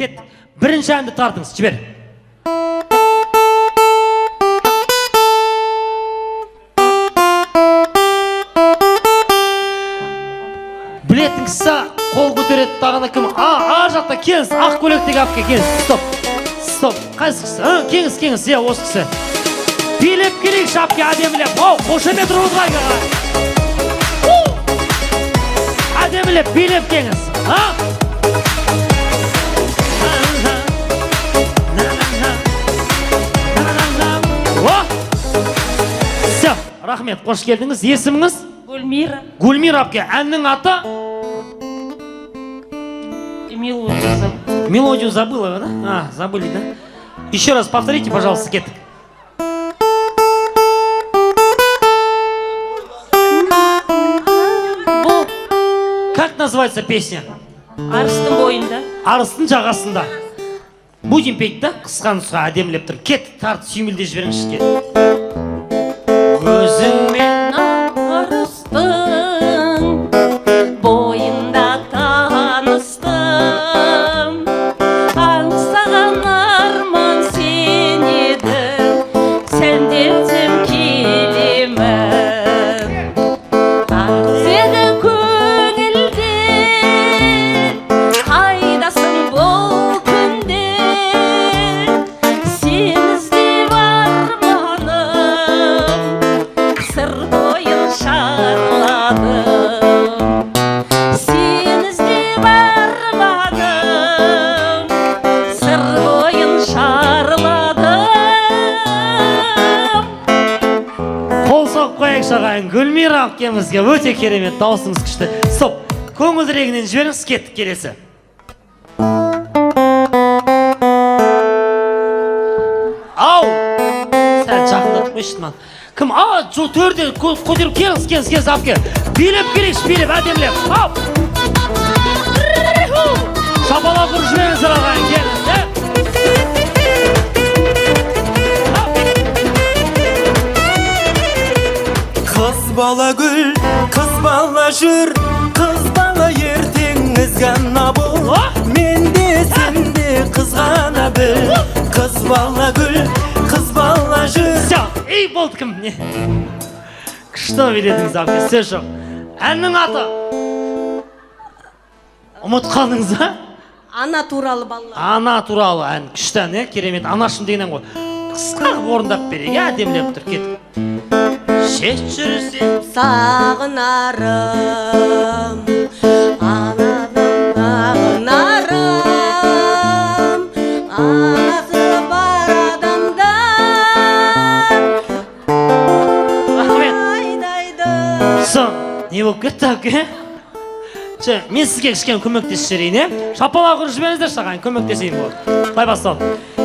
Кет. Бірінші әнді тартыңыз, жібер. Білетін кісі қол көтереді, тағына кім? А, жақта келіңіз, ақ көйлектегі әпке, келіңіз. Стоп. Стоп. Қайсы кісі? Келіңіз, келіңіз, иә, осы кісі. Билеп келейікші, әпке, әдемілеп. Ау, қошемет ұрыңызға. Әдемілеп, билеп келіңіз. А? О! Все, рахмет, қош келдіңіз. Есіміңіз? Гүлмира. Гүлмира әпке, әннің аты? Мелодию забыла. Мелодию забыла, да? А, забыли, да? Еще раз повторите, пожалуйста, кеттік. Бұл Как называется песня? Арыстың бойында. Арыстың жағасында. Будем петь, да? Қысқа нұсқа әдемілеп тұр. Кет, тарт, сүйемелдеп жіберіңізші, кет. Өзіңмен Арыстың бойында таныстым. Аңсаған арман сен едің, сәндетсем келемін. Ақ көңілде, қайдасың бұл күнде? Сені іздеп арманым, Сыр бойын шарладым. Сені іздеп арманым, Сыр бойын шарладым. Қол соғып қояйықшы, ағайын, Гүлмира әпкемізге. Өте керемет, дауысыңыз күшті. Стоп, көңілдірегінен жіберіңіз, кеттік келесі. Ау, сәл жақындатып қойшы маған. Кім? А, жо, төрде көтеріп келіңіз, келіңіз, келіңіз, әпке. Билеп келейікші, билеп, әдемілеп. Ау! Шапалақ ұрып жіберіңіздер, ағайын, келіңіз, ә? Ау! Қыз бала гүл, қыз бала жүр, қыз бала ертең ізгі бол. О! Мен де, сен де қызғана біл. Қыз бала гүл, қыз бала жүр. Все, ей, болды, кім? Не? Күшті биледіңіз, әпке, сөз жоқ. Әннің аты? Ұмытып қалдыңыз ба? Ана туралы балалар. Ана туралы ән, күшті ән, иә, керемет. Анашым деген ән ғой. Қысқа қылып орындап берейік, иә, әдемілеп тұр, кеттік. Шет жүрсем Сағынарым, анадан сағынарым, анасы бар адамдар Рахмет. Айдайды. Со, не болып кетті, әпке? Ше, мен сізге кішкене көмектесіп жіберейін, иә? Шапалақ ұрып жіберіңіздерші, ағайын, көмектесейін болады. Былай басталды.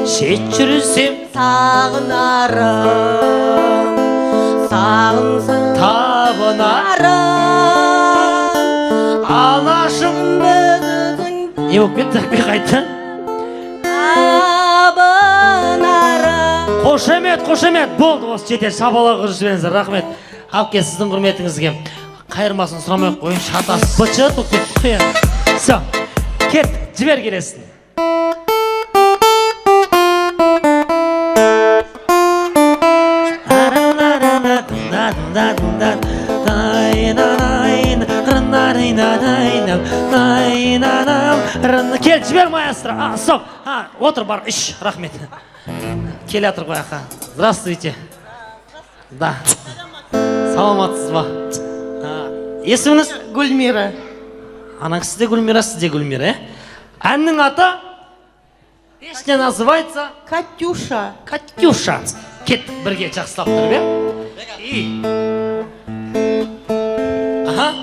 Шет жүрсем Сағынарым, сағынсам табынарым, анашым. Біздің Не болып кетті, әпке, қайтадан? Табынарым. Қошемет, қошемет, болды, осы жетеді. Шапалақ ұрып жіберіңіздер, рахмет. Әпке, сіздің құрметіңізге қайырмасын сұрамай ақ қояйын, шатасы быт-шыт болып кетті ғой енді. Все, кет, жібер келесін. Кел, жібер, маэстро. А, стоп. А, отыр, бар, үш, рахмет. Келе жатыр ғой, аха. Здравствуйте. Да. Саламатсыз ба? А, есіміңіз? Гүлмира. Ана кісі де Гүлмира, сіз де Гүлмира, иә? Әннің аты? Песня называется Катюша. Катюша. Кеттік бірге жақсылап тұрып, иә? И. Аха.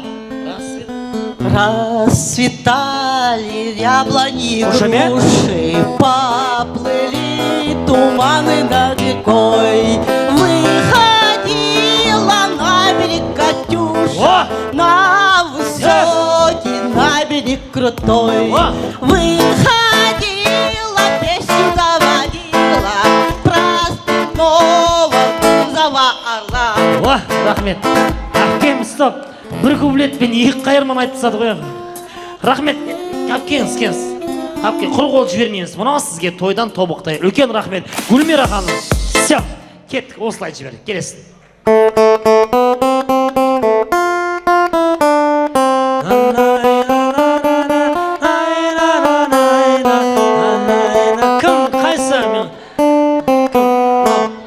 Расцветали яблони, Қошемет. груши, поплыли туманы над рекой. Выходила на берег Катюша, О! на высокий, на берег крутой. О! Выходила, песню заводила про степного кузова орла. О, рахмет. Әпкем, стоп. Бір куплетпен екі қайырманы айтып тастады ғой. Рахмет. Әпкеңіз, келіңіз. Әпке, құр қол жібермейміз. Мынау сізге тойдан тобықтай. Үлкен рахмет. Гүлмира ханым. Все, кеттік, осылай жібер. Келесің. Кім, қайсы?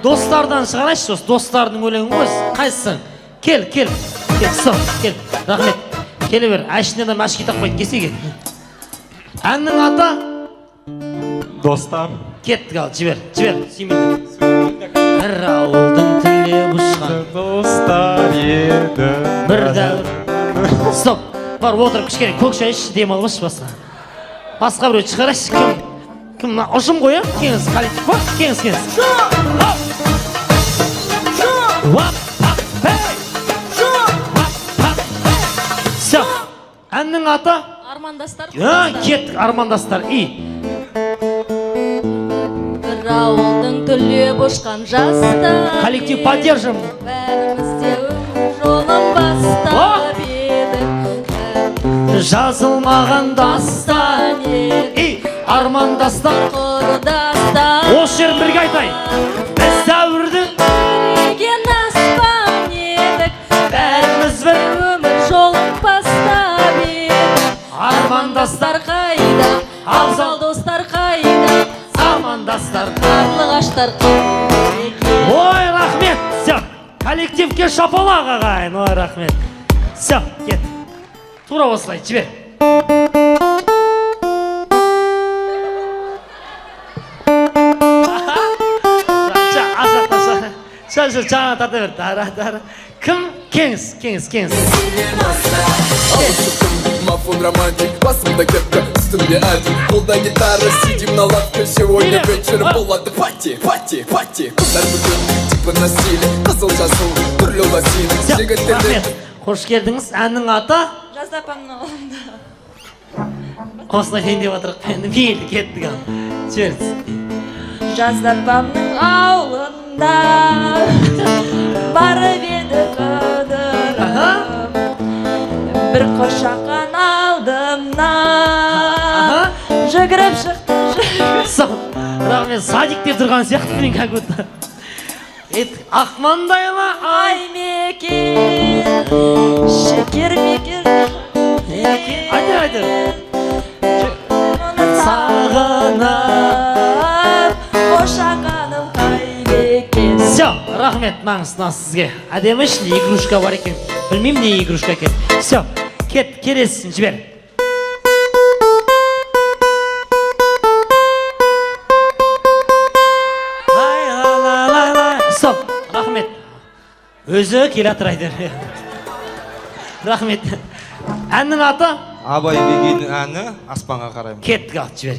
Достардан шығарайыншы, осы достардың өлеңі ғой. Қайсысың? Кел, кел. Кел, стоп, кел. Рахмет. Келе бер. Әшіне адам әшке тақпайды, келсе кел. Әннің аты? Достар. Кеттік ал, жібер, жібер, сүймейді. Бір ауылдың түлеп ұшқан Достар еді. бір дәуір. Стоп, бар отырып кішкене көк шай ішші, демалып басқа. Басқа біреу шығарайыншы, кім? Кім, мына ұжым ғой, ә? Кеңіз, коллектив па? Кеңіз, кеңіз. Хоп! Уап, пап, пей! Уап, пап, пей! Все, әннің аты? Армандастар. Кеттік, армандастар. И. Бір ауылдың түлеп ұшқан жастар. Коллектив поддержим. Бәріміз де өмір жолын бастап едік. Жазылмаған дастан. Дастан едік. И, армандастар. Құрдастар. Осы жерін бірге айтайын. Біз дәуірдің Біреген аспан едік. бәріміз бір Өмір жолын бастап едік. Армандастар қайда? Абзал достар қайда? Замандастар. Қарлығаштар қайда? Ой, рахмет. Все, коллективке шапалақ, ағайын. Ой, рахмет. Все, кет. Тура осылай, жібер. Жаңа тарта бер. Дара, дара. Кім? Кеңіз, кеңіз, кеңіз. Мафон романтик, басымда кепка, үстімде адик. Қолда гитара, сидим на лавке. Сегодня вечером болады пати, пати, пати. Қыздар бүгін типа на стиле. Қызыл, жасыл, түрлі лосин. Все, Жігіттерді рахмет. Қош келдіңіз. Әннің аты? Жазда апамның ауылында. Осылай айтайын деп отырық. Енді мейлі, кеттік ал. Жіберіңіз. Жазда апамның ауылында барып еді қыдырып. Бір қошақан алдымнан жүгіріп шықты. Стоп. Рахмет, садик деп тұрған сияқты мен как будто. Ет, ақмаңдайлы ай. Ай мекен, шекер мекен. Айта, айта. Мұны сағынып, қошақаным қайда екен? Все, рахмет, маңыз мына сізге. Әдемі ішінде игрушка бар екен. Білмеймін не игрушка екен. Все, кет, келесісін жібер. Лай, ла, ла, ла, ла. Стоп, рахмет. Өзі келе жатыр айдар. Рахмет. Әннің аты? Абай Бегейдің әні «Аспанға қараймын». Кеттік, ал, жібер.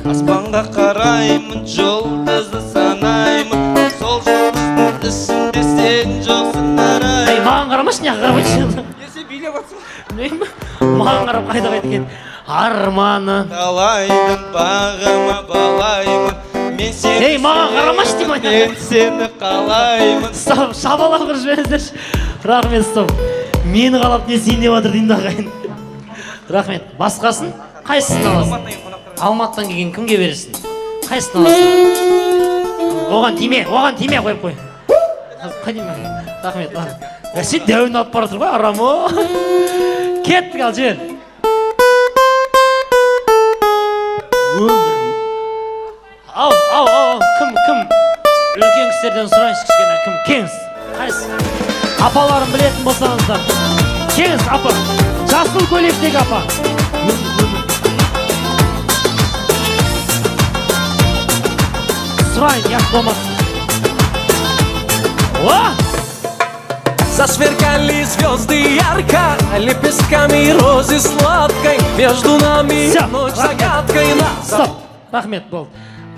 Аспанға қараймын, жұлдызды санаймын. Сол жұлдыздың ішінде сен жоқсың арай. Ей, маған қарамашы, неғып қарамайсың? Сен билеп жатсың. Білмеймін. Маған қарап қайда қайда екен. Арманы. Талайдың бағыма балаймын. Мен сені Ей, маған қарамашы деймін. Мен сені қалаймын. Стоп, шапалақ ұрып жіберіңіздерші. Рахмет, стоп. Мені қалап не істейін деп жатыр деймін да, ағайын. Рахмет. Басқасын қайсысын аласың? Алматыдан келген кімге бересің? Қайсысын аласың? Оған тиме, оған тиме, қойып қой. Қай деймін? Рахмет. Сен дәуін алып бара жатыр ғой, арам о. Кеттік ал, жібер. Өмір. Ау, ау, ау, кім, кім? Үлкен кісілерден сұрайыншы кішкене, кім? Кеңіз. Қайсы? Апаларым білетін болсаңыздар. Кеңіз, апа. Жасыл көйлектегі апа. Сұрайын, ұят болмасын. О! Засверкали звезды ярко, лепестками розы сладкой. Между нами Всё, ночь рахмет. загадкой нас. Стоп, рахмет, болды.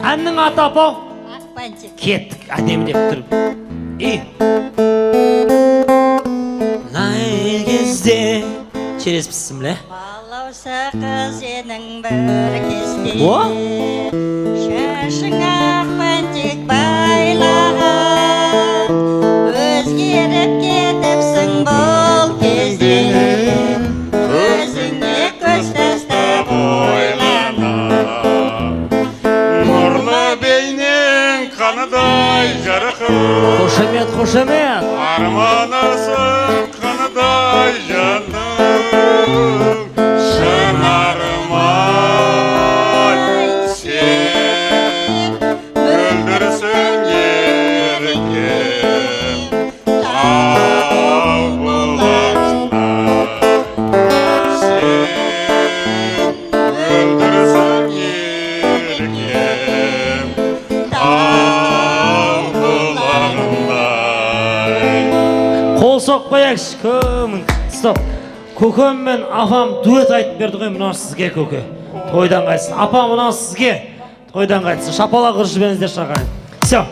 Әннің аты, апау? Ақ бантик. Кеттік, әдемілеп тұрып. И. Най кезде. Через бісміллә. Балауса қыз едің бір кезде. О! Шашың ақ бантик байлаған. Өзгеріп кетіпсің бұл кезде. Өзіңе көз тастап Қошемет, қошемет. Арманысың қандай жаным, шынарым ай, сен мөлдірсің, еркем, тау бұлағындай. Сен мөлдірсің, еркем, тау бұлағындай. Қол соғып қояйықшы. Кім? Стоп. Көкем мен апам дуэт айтып берді ғой. Мынау сізге, көке, тойдан қайтсын. Апа, мынау сізге, тойдан қайтсын. Шапалақ ұрып жіберіңіздерші, ағайын. Все.